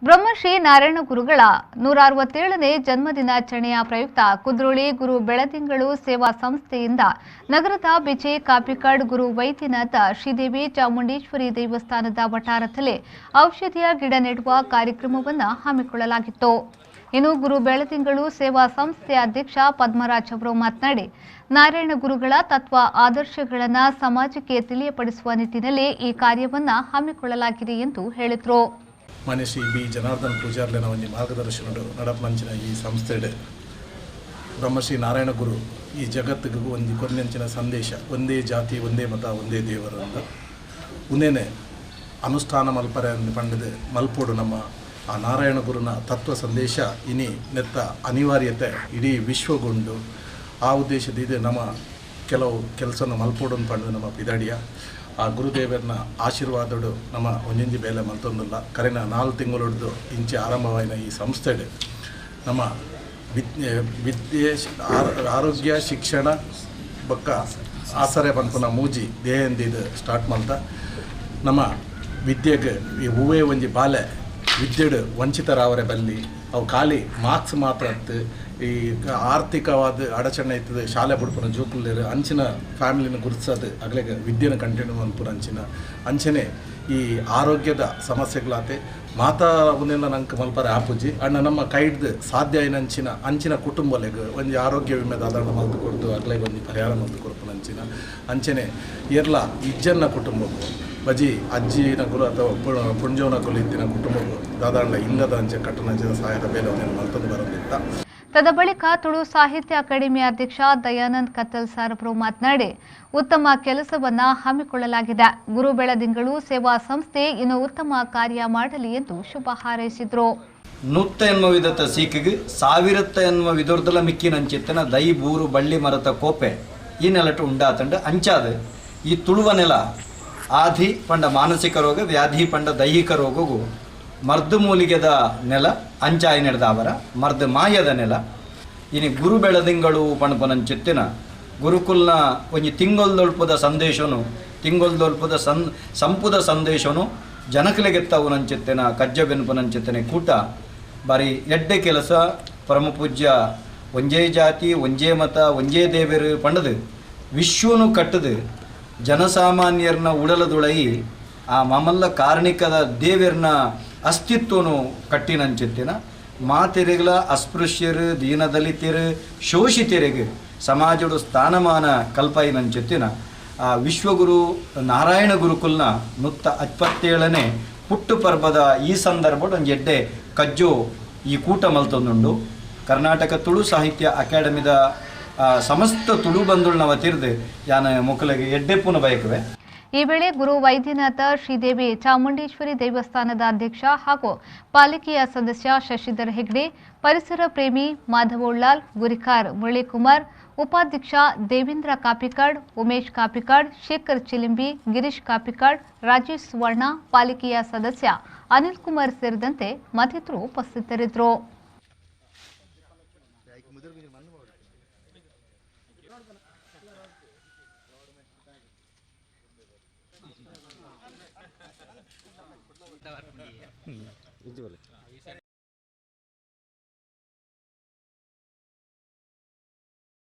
ಬ್ರಹ್ಮಶ್ರೀ ನಾರಾಯಣ ಗುರುಗಳ 167ನೇ ಜನ್ಮದಿನಾಚರಣೆಯ ಪ್ರಯುಕ್ತ ಕುದ್ರೋಳಿ ಗುರು ಬೆಳದಿಂಗಳು ಸೇವಾ ಸಂಸ್ಥೆಯಿಂದ ನಗರದ ಬಿಜೆ ಕಾಪಿಕಾಡ್ ಗುರು ವೈದ್ಯನಾಥ ಶ್ರೀದೇವಿ ಚಾಮುಂಡೇಶ್ವರಿ ದೇವಸ್ಥಾನದ ವಠಾರದಲ್ಲಿ ಔಷಧಿಯ ಗಿಡ ನೆಡುವ ಕಾರ್ಯಕ್ರಮವನ್ನು ಹಮ್ಮಿಕೊಳ್ಳಲಾಗಿತ್ತು. ಇನ್ನು ಗುರು ಬೆಳದಿಂಗಳು ಸೇವಾ ಸಂಸ್ಥೆಯ ಅಧ್ಯಕ್ಷ ಪದ್ಮರಾಜ್ ಅವರು ಮಾತನಾಡಿ, ನಾರಾಯಣ ಗುರುಗಳ ತತ್ವ ಆದರ್ಶಗಳನ್ನು ಸಮಾಜಕ್ಕೆ ತಿಳಿಯಪಡಿಸುವ ನಿಟ್ಟಿನಲ್ಲಿ ಈ ಕಾರ್ಯವನ್ನು ಹಮ್ಮಿಕೊಳ್ಳಲಾಗಿದೆ ಎಂದು ಹೇಳಿದರು. ಮಾನ್ಯ ಶ್ರೀ ಬಿ ಜನಾರ್ದನ್ ಪೂಜಾರ್ಲೆನ ಒಂಜಿ ಮಾರ್ಗದರ್ಶನಡು ನಡಪನಂಚಿನ ಈ ಸಂಸ್ಥೆಡ್ ಬ್ರಹ್ಮಶ್ರೀ ನಾರಾಯಣ ಗುರು ಈ ಜಗತ್ತಿಗೆ ಒಂಜಿ ಕೊರ್ನಂಚಿನ ಸಂದೇಶ, ಒಂದೇ ಜಾತಿ ಒಂದೇ ಮತ ಒಂದೇ ದೇವರು ಅಂತ ಉಂದೇನೆ ಅನುಷ್ಠಾನ ಮಲ್ಪರೆ ಪಂಡದು ಮಲ್ಪೋಡು ನಮ್ಮ ಆ ನಾರಾಯಣ ಗುರುನ ತತ್ವ ಸಂದೇಶ ಇನಿ ನೆತ್ತ ಅನಿವಾರ್ಯತೆ ಇಡೀ ವಿಶ್ವಗೊಂಡು ಆ ಉದ್ದೇಶದ ಇದೆ ನಮ್ಮ ಕೆಲವು ಕೆಲಸನ ಮಲ್ಪೋಡು ಅಂತ ಪಂಡದು ನಮ್ಮ ಪಿದಾಡಿಯ ಆ ಗುರುದೇವರನ್ನ ಆಶೀರ್ವಾದಡು ನಮ್ಮ ಒಂಜೊಂಜಿ ಬೇಲೆ ಮಲ್ತೊಂದಿಲ್ಲ. ಕರೆನ 4 ತಿಂಗಳೊಡ್ದು ಇಂಚೆ ಆರಂಭವಾಯಿನ ಈ ಸಂಸ್ಥೆಡು ನಮ್ಮ ವಿದ್ಯೆ ಆರೋಗ್ಯ ಶಿಕ್ಷಣ ಬಕ್ಕ ಆಸರೆ ಪನ್ಪುನ ಮೂಜಿ ದೇಹಂದಿದ್ದು ಸ್ಟಾರ್ಟ್ ಮಲ್ತ ನಮ್ಮ ವಿದ್ಯೆಗೆ ಈ ಹೂವೇ ಒಂಜಿ ಬಾಲೆ ವಿದ್ಯೆಡು ವಂಚಿತರಾವರೆ ಬಲ್ಲಿ ಅವು ಖಾಲಿ ಮಾರ್ಕ್ಸ್ ಮಾತ್ರ ಅತ್ತು ಈ ಆರ್ಥಿಕವಾದ ಅಡಚಣೆ ಇರ್ತದೆ ಶಾಲೆ ಬುಡ್ಪುನ ಜೋಕುಲ್ಲೇರು ಅಂಚಿನ ಫ್ಯಾಮಿಲಿನ ಗುರುತಿಸೋದು ಅಗಲೆಗೆ ವಿದ್ಯೆನ ಕಂಟಿನ್ಯೂ ಅನ್ಪುನ ಅಂಚಿನ ಅಂಚನೆ ಈ ಆರೋಗ್ಯದ ಸಮಸ್ಯೆಗಳಾತೆ ಮಾತಾ ಒಂದೆಲ್ಲ ನಂಗೆ ಮಲ್ಪರೆ ಆಪುಜಿ ಅಣ್ಣ ನಮ್ಮ ಕೈಡ್ದು ಸಾಧ್ಯ అయిన ಅಂಚಿನ ಅಂಚಿನ ಕುಟುಂಬಲೆಗ್ ಒಂಜಿ ಆರೋಗ್ಯ ವಿಮೆ ದಾದಾಣ ಮಲ್ತು ಕೊಡ್ದು ಅಗಲೆಗೆ ಒಂಜಿ ಪರಿಹಾರ ಮಲ್ತು ಕೊಡ್ಪುನ ಅಂಚಿನ ಅಂಚನೆ ಎರ್ಲ ಇಜ್ಜನ್ನ ಕುಟುಂಬಕ್ಕೂ ಬಜಿ ಅಜ್ಜಿನ ಗುರು ಅಥವಾ ಪುಂಜೋನ ಗುರು ಇತ್ತಿನ ಕುಟುಂಬಕ್ಕೂ ದಾದಾಂಡ ಇಲ್ಲದ ಅಂಚೆ ಕಟ್ಟನಂಚಿನ ಸಹಾಯದ ಬೇಲೆ ಒಂದೇನು ಮಲ್ತೊಂದು ಬರೋದಿತ್ತ. ತದ ಬಳಿಕ ತುಳು ಸಾಹಿತ್ಯ ಅಕಾಡೆಮಿ ಅಧ್ಯಕ್ಷ ದಯಾನಂದ್ ಕತ್ತಲ್ ಸಾರ್ ಅವರು ಮಾತನಾಡಿ, ಉತ್ತಮ ಕೆಲಸವನ್ನ ಹಮ್ಮಿಕೊಳ್ಳಲಾಗಿದೆ. ಗುರು ಬೆಳದಿಂಗಳು ಸೇವಾ ಸಂಸ್ಥೆ ಇನ್ನು ಉತ್ತಮ ಕಾರ್ಯ ಮಾಡಲಿ ಎಂದು ಶುಭ ಹಾರೈಸಿದರು. ನೂತ್ತ ಎನ್ನುವ ವಿಧದ ಸೀಕಿಗೆ ಸಾವಿರತ್ತ ಎನ್ನುವ ವಿಧರ್ದಲ ಮಿಕ್ಕಿನಂಚಿತ್ತನ ದೈ ಬೂರು ಬಳ್ಳಿ ಮರತ ಕೋಪೆ ಈ ನೆಲಟು ಉಂಡಾತಂಡು ಅಂಚಾದ ಈ ತುಳುವ ನೆಲ ಆಧಿ ಪಂಡ ಮಾನಸಿಕ ರೋಗ ವ್ಯಾಧಿ ಪಂಡ ದೈಹಿಕ ರೋಗಗೂ ಮರ್ದು ಮೂಲಿಗೆದ ನೆಲ ಅಂಚಾಯಿ ನಡೆದಾವರ ಮರ್ದು ಮಾಯದ ನೆಲ ಇನಿ ಗುರು ಬೆಳದಿಂಗಳು ಪಣಪನಂಚಿತ್ತಿನ ಗುರುಕುಲ್ನ ಒಂಜಿ ತಿಂಗೊಲ್ದೊಲ್ಪದ ಸಂದೇಶನು ತಿಂಗೊಲ್ದೊಲ್ಪದ ಸಂಪುದ ಸಂದೇಶನು ಜನಕಲೆಗೆತ್ತವುನಂಚಿತ್ತಿನ ಕಜ್ಜ ಬೆನ್ಪುನಂಚಿತ್ತನೆ ಕೂಟ ಬಾರಿ ಎಡ್ಡೆ ಕೆಲಸ. ಪರಮಪೂಜ್ಯ ಒಂಜೇ ಜಾತಿ ಒಂಜೇ ಮತ ಒಂಜೇ ದೇವರು ಪಂಡದು ವಿಶ್ವನು ಕಟ್ಟದು ಜನಸಾಮಾನ್ಯರನ್ನ ಉಡಲದುಳೈ ಆ ಮಾಮಲ್ಲ ಕಾರ್ಣಿಕದ ದೇವರನ್ನ ಅಸ್ತಿತ್ವನು ಕಟ್ಟಿನಂಚಿತ್ತಿನ ಮಾತೆರೆಗಳ ಅಸ್ಪೃಶ್ಯರು ದೀನದಲಿತರು ಶೋಷಿತರಿಗೆ ಸಮಾಜಡು ಸ್ಥಾನಮಾನ ಕಲ್ಪಾಯಿನಂಚಿತ್ತಿನ ಆ ವಿಶ್ವಗುರು ನಾರಾಯಣ ಗುರುಕುಲ್ನ 127ನೇ ಪುಟ್ಟು ಪರ್ಬದ ಈ ಸಂದರ್ಭಡು ಒಂಜಿ ಎಡ್ಡೆ ಕಜ್ಜೋ ಈ ಕೂಟ ಮಲ್ತೊಂದುಂಡು. ಕರ್ನಾಟಕ ತುಳು ಸಾಹಿತ್ಯ ಅಕಾಡೆಮಿದ ಸಮಸ್ತ ತುಳು ಬಂಧುಳ್ನ ವತಿರ್ದು ಯಾನ ಮೊಕ್ಕಲಿಗೆ ಎಡ್ಡೆಪ್ಪುನ ಬಯಕುವೆ. ಈ ವೇಳೆ ಗುರು ವೈದ್ಯನಾಥ ಶ್ರೀದೇವಿ ಚಾಮುಂಡೇಶ್ವರಿ ದೇವಸ್ಥಾನದ ಅಧ್ಯಕ್ಷ ಹಾಗೂ ಪಾಲಿಕೆಯ ಸದಸ್ಯ ಶಶಿಧರ್ ಹೆಗ್ಡೆ, ಪರಿಸರ ಪ್ರೇಮಿ ಮಾಧವ ಉಳ್ಳಾಲ್, ಗುರಿಕಾರ್ ಮುರಳೀಕುಮಾರ್, ಉಪಾಧ್ಯಕ್ಷ ದೇವೇಂದ್ರ ಕಾಪಿಕಾಡ್, ಉಮೇಶ್ ಕಾಪಿಕಾಡ್, ಶೇಖರ್ ಚಿಲಿಂಬಿ, ಗಿರೀಶ್ ಕಾಪಿಕಾಡ್, ರಾಜೇಶ್ ಸುವರ್ಣ, ಪಾಲಿಕೆಯ ಸದಸ್ಯ ಅನಿಲ್ ಕುಮಾರ್ ಸೇರಿದಂತೆ ಮತ್ತಿತರರು ಉಪಸ್ಥಿತರಿದ್ದರು.